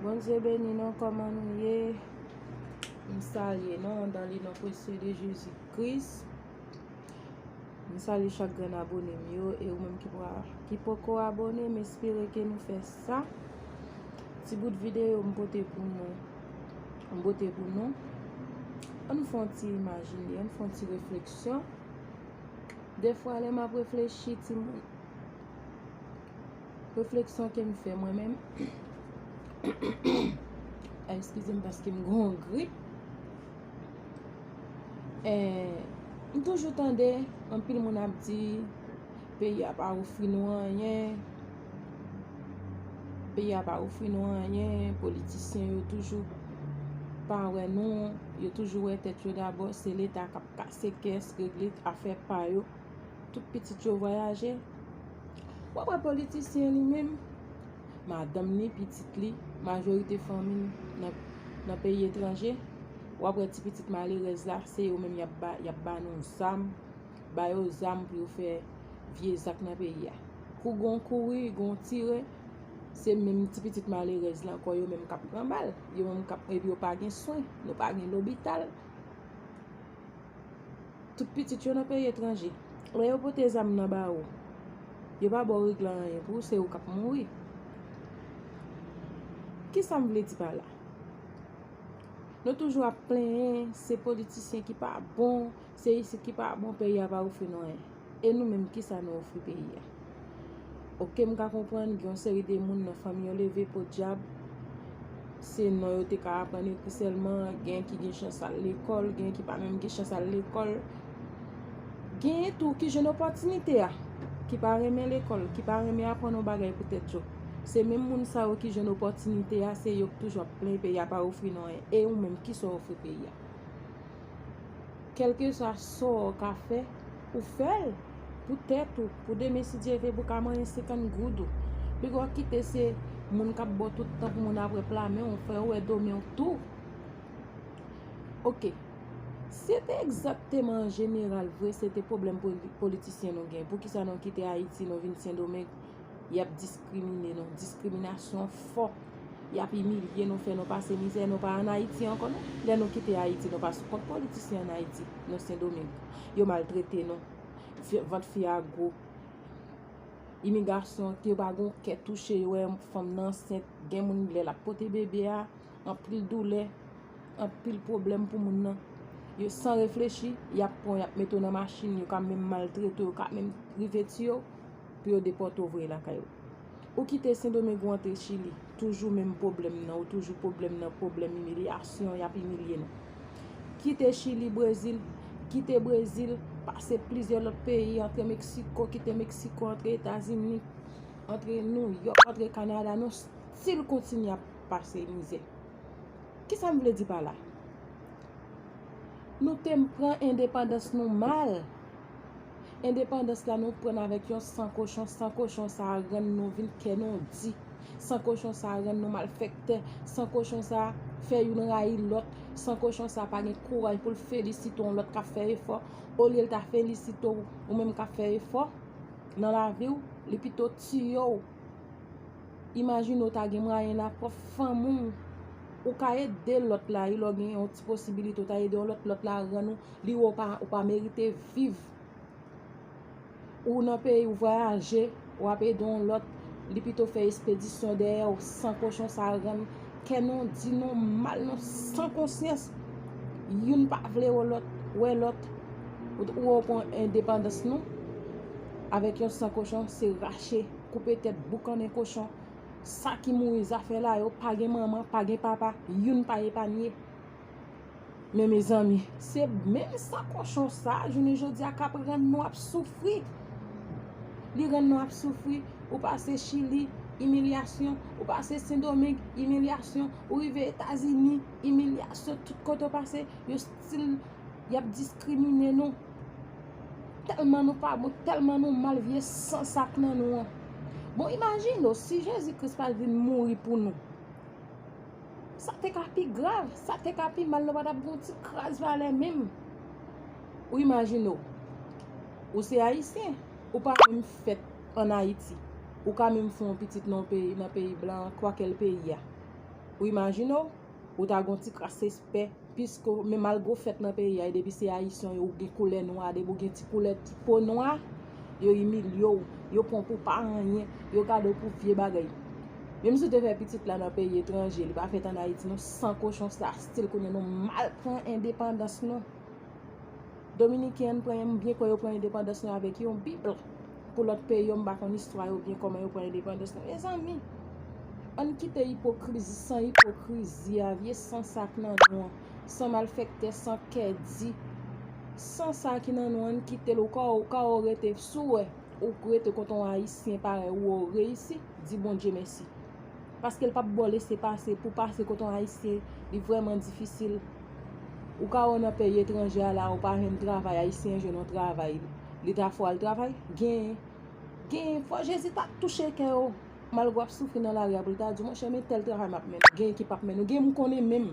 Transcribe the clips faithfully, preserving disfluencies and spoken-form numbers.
Bondye beni nou, kòman nou ye? M salye nou dans le nom précieux de Jésus Christ. M salye chak grenn abone m yo, e ou menm ki pa, ki poko abone, m espere ke nou fè sa. Ti bout videyo m pote pou nou. M pote pou nou. Ann fè yon ti imajine, ann fè yon ti refleksyon. Defwa, lè m ap reflechi, timoun, refleksyon ke m fè mwen menm, eskize m paske m gon grip. Eh, m toujou tande anpil moun ap di peyi a pa ofri nou anyen. Peyi a pa ofri nou anyen. Politisyen yo toujou pa wè nou. Yo toujou wè tèt yo dabò. Se Leta k ap kase kès, regle afè pa yo. Tout pitit yo vwayaje. W ap wè politisyen li menm, madanm li, pitit li, majorite fanmi l nan, nan peyi etranje. W ap wè ti pitit malerèz la, se yo menm y ap ba, y ap ba nou zam, ba yo zam pou yo fè vye zak nan peyi a. Kou gon kouri, gon tire, se menm ti pitit malerèz la ankò, yo menm k ap pran bal, yo menm k ap, epi yo pa gen swen, nou pa gen lopital. Tout pitit yo nan peyi etranje. Lè yo pote zam nan ba ou, yo pa ba w regle anyen pou ou, se ou k ap mouri. Kisa m vle di pa la? Nou toujou ap plenyen, se politisyen ki pa bon, se isit ki pa bon, peyi a pa ofri nou anyen. E nou menm, kisa nou ofri peyi a? Oke, m ka konprann, gen yon seri de moun nan fanmi yo leve podyab, se non yo te ka aprann ekri sèlman, gen ki gen chans al lekòl, gen ki pa menm gen chans al lekòl. Genyen tou ki jwenn opòtinite a, ki pa renmen lekòl, ki pa renmen aprann yon bagay pou tèt yo. Se menm moun sa yo ki jwenn opòtinite a, se yo k toujou ap plenyen peyi a pa ofri nou anyen. E ou menm, kisa w ofri peyi a? Kèlkeswa sa w ka fè, ou fè l pou tèt ou, pou demen, si Dye vle, pou w ka manyen senkant goud ou. Piga w kite se moun k ap ba w tout tan pou moun ap wè pla men w, fè yo wè do men w tou. Oke. Si se te egzakteman an jeneral vre, se te pwoblèm poli-, politisyen nou gen. Poukisa nou kite Ayiti, nou vin Sendomeng? Y ap diskrimine nou. Diskriminasyon fò. Y ap imilye nou, fè nou pase mizè. Nou pa ann Ayiti ankò, non. Lè nou kite Ayiti, nou pa sou kont politisyen ann Ayiti, nan Sendomeng. Yo maltrete nou. Fi-, vant fi a gwo. Imigrasyon, ke yo pa gon kè touche, yo wè fanm nan ansent. Gen moun, lè l ap pote bebe a, anpil doulè, anpil pwoblèm pou moun nan. Yo san reflechi, y ap pran w, y ap mete w nan machin, yo ka menm maltrete w, yo ka menm rive tiye w, pou yo depòte w voye lakay ou. Ou kite Sendomeng, ou antre Chili, toujou menm pwoblèm nan, ou toujou pwoblèm nan, pwoblèm imilyasyon, y ap imilye nou. Kite Chili, Brezil, kite Brezil, pase plizyè lòt peyi, antre Meksiko, kite Meksiko, antre Etazini, antre Nouyòk, antre Kanada, nou still kontinye ap pase mizè. Kisa m vle di pa la? Nou te pran endepandans nou mal. Endepandans la nou pran avèk yon san kochon. San kochon sa a rann nou vin kè nou di. San kochon sa a rann nou malfèktè. San kochon sa a fè youn rayi lòt. San kochon sa a pa gen kouraj pou l felisite yon lòt k ap fè efò. Olye l ta felisite w, ou menm k ap fè efò nan lavi w, li pito tiye w. Imajine w ta gen mwayen la, pwòp fanmi w, ou ka ede lòt la, wi, lè w gen yon ti posibilite, w ta ede yon lòt, lòt la rann ou, li wè w pa, ou pa merite viv. Ou nan peyi w, vwayaje, w ap ede yon lòt, li pito fè espedisyon dèyè w, san kochon sa rann kè nou di nou mal, nou san konsyans. Youn pa vle wè lòt, wè lòt. Ou, ou wè w pran endepandans nou avèk yon san kochon, se rache, koupe tèt, boukannen kochon. Sa ki mouri, zafè la yo, pa gen manman, pa gen papa, youn pa epanye. Men mezanmi, se menm san kochon sa, jounen jodi a, k ap rann nou ap soufri. Li rann nou ap soufri. Ou pase Chili, imilyasyon. Ou pase Sendomeng, imilyasyon. Ou rive Etazini, imilyasyon. Tout kote w pase, yo still, y ap diskrimine nou. Tèlman nou pa bon, tèlman nou mal, vye san sa k nan nou an. Bon, imajine w, si Jezi Kris pa t vin mouri pou nou, sa te ka pi grav, sa te ka pi mal, nou pa t ap gen yon ti kras valè menm. Ou imajine w, ou se ayisyen, ou pa menm fèt ann Ayiti, ou ka menm fè yon pitit nan yon peyi, nan peyi blan an, kwakèl peyi a. Ou imajine w, ou ta gon ti kras respè, piske w, men malgre w fèt nan peyi a, e depi se Ayisyen w ye, ou gen koulè nwa, depi w gen ti koulè ti po nwa, yo imilye w, yo pran w pou pa anyen, yo gade w pou vye bagay. Menm si w te fè pitit la nan peyi etranje, li pa fèt ann Ayiti, nou san kochon sa, still kounye a nou mal pran endepandans nou. Dominiken an pran, m byen kwè yo pran endepandans nou avèk yon bib. Pou lòt peyi yo, m pa konn istwa yo byen kòman yo pran endepandans nou. Mezanmi, ann kite ipokrizi, san ipokrizi a, vye san sa k nan nou an, san malfektè, san kèdi, san sa ki nan nou an, ann kite l. Ou ka, ou ka, ou rete sou wè, ou rete kote yon Ayisyen parèy ou, ou reyisi, di Bondye mèsi. Paske l p ap ba w lese pase, pou pase kote yon Ayisyen, li vrèman difisil. Ou ka wè nan peyi etranje a la, ou pa jwenn travay, Ayisyen jwenn yon travay, li ta fè w al travay? Genyen. Genyen. Fò Jezi ta touche kè yo. Malgre w ap soufri nan lari a, pou l ta di w, monchè, men tèl travay m ap mennen. Genyen ki p ap mennen. Genyen m konnen menm.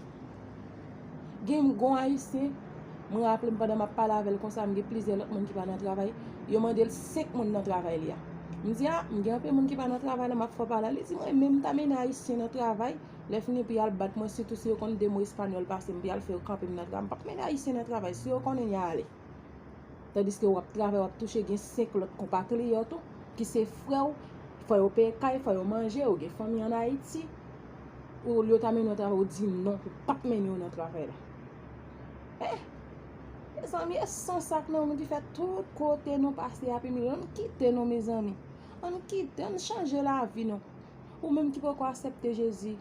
Gen yon Ayisyen, mwen raple m pandan m ap pale avè l konsa, m gen plizyè lòt moun ki pa nan travay. Yo mande l senk moun nan travay li a. M di, a, m gen anpil moun ki pa nan travay la, m ap fè w pale a. Li di, mwen menm, m ta mennen Ayisyen nan travay. Lè fini, epi y al bat mwen, sitou si yo konn de mo espanyòl pase m, epi y al fè yo kanpe m nan travay. M p ap mennen Ayisyen nan travay. Si yo konnen, y ale. Tandiske w ap travay, w ap touche, gen senk lòt konpatriyòt ou ki se frè w, fò yo peye kay, fò yo manje, ou gen fanmi ann Ayiti, ou, yo ta mennen w travay, ou di non, ou p ap mennen yo nan travay la. Eh! Mezanmi, e san sa k nan nou ki fè tout kote nou pase ap imilye nou. Ann kite nou, mezanmi. Ann kite, ann chanje lavi nou. Ou menm ki poko aksepte Jezi,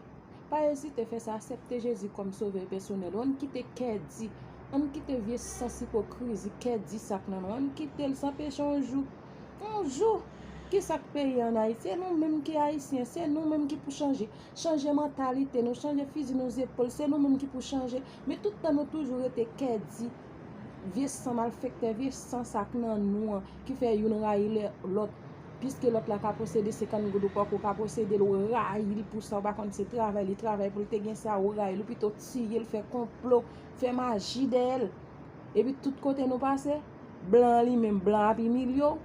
pa ezite fè sa, aksepte Jezi kòm sovè pèsonèl ou. Ann kite kèdi, ann kite vye sans ipokrizi, kèdi sa k nan nou. Ann kite l, sa anpeche yon jou. Yon jou, ki sa k peyi ann Ayiti? Se nou menm ki Ayisyen, se nou menm ki pou chanje. Chanje mantalite nou, chanje fizi nou zepòl, se nou menm ki pou chanje. Men tout tan nou toujou rete kèdi, vye san malfektè, vye san sa k nan nou an, ki fè youn rayi lè, lòt. Piske lòt la ka posede senkant goud, ou poko ka posede l, ou rayi l pou sa, ou pa konn se travay li travay pou l te gen sa, ou rayi l, ou pito tiye l, fè konplo, fè maji dèyè l. Epi tout kote nou pase, blan an li menm, blan ap imilye w,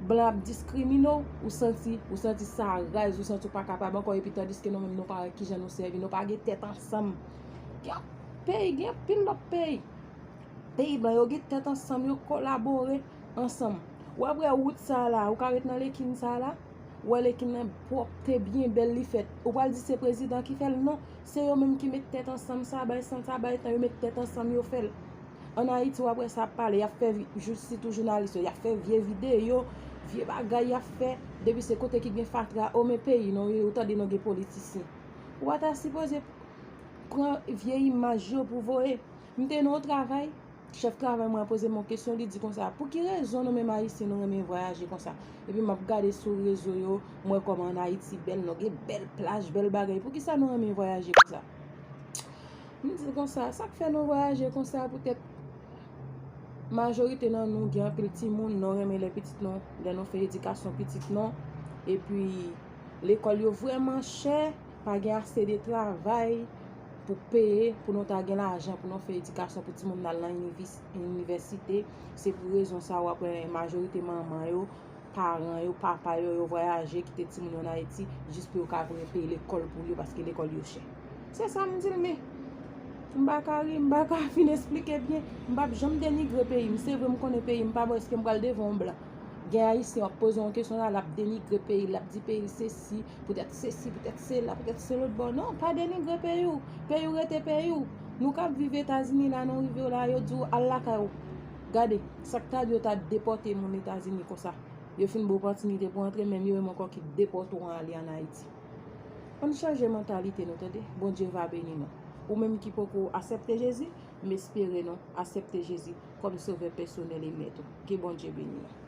blan ap diskrimine w, ou santi, ou santi sa raz, ou santi w pa kapab ankò, epi tandiske nou menm nou pa wè kijan nou sèvi, nou pa gen tèt ansanm. Gen peyi, gen anpil lòt peyi. Peyi blan yo gen tèt ansanm, yo kolabore ansanm. W ap wè wout sa a la, ou ka ret nan lekin sa a la, ou wè lekin nan pwòpte byen bèl li fèt. Ou pral di se prezidan ki fè l? Non, se yo menm ki met tèt ansanm, sa bay san, sa bay tan, yo met tèt ansanm, yo fè l. Ann Ayiti, w ap wè sa ap pale, y ap fè vi-, jou-, sitou jounalis yo, y ap fè vye videyo, vye bagay y ap fè. Depi se kote ki gen fatra, o men peyi nou ye, ou tande nou gen politisyen. Ou pa ta sipoze pran vye imaj yo pou voye. M te nan yon travay, chèf travay mwen an poze m yon kesyon, li di konsa, pou ki rezon nou menm Ayisyen nou renmen vwayaje konsa? Epi m ap gade sou rezo yo, m wè kòman ann Ayiti bèl, nou gen bèl plaj, bèl bagay. Poukisa nou renmen vwayaje konsa? M di l konsa, sa k fè nou vwayaje konsa, poutèt majorite nan nou gen anpil timoun, nou renmen lè pitit nou, lè nou fè edikasyon pitit nou, epi lekòl yo vrèman chè, pa gen ase de travay pou peye, pou nou ta gen lajan pou nou fè edikasyon pou timoun nan al nan inivis-, inivèsite. Se pou rezon sa a w ap wè majorite manman yo, paran yo, papa yo, yo vwayaje, kite timoun yo ann Ayiti, jis pou yo ka vin peye lekòl pou yo, paske lekòl yo chè. Se sa m di l, men m pa ka ri, m pa ka fin esplike byen, m p ap janm denigre peyi m. Se vre, m konnen peyi m pa bon, èske m pral devan yon blan? Gen Ayisyen w ap poze yon kesyon la, l ap denigre peyi l, l ap di peyi l sesi, poutèt sesi, poutèt sela, poutèt se lòt bò. Non, pa denigre peyi w. Peyi w rete peyi w. Nou k ap viv Etazini la, nou rive w la, yo di w al lakay ou. Gade, sa k ta di yo ta depòte moun Etazini konsa. Yo fin ba w opòtinite pou antre, menm yo menm ankò ki depòte w ale ann Ayiti. Ann chanje mantalite nou, tande. Bondye va beni nou. Ou menm ki poko aksepte Jezi, m espere nou aksepte Jezi kòm sovè pèsonèl e mèt ou. Ke Bondye beni nou.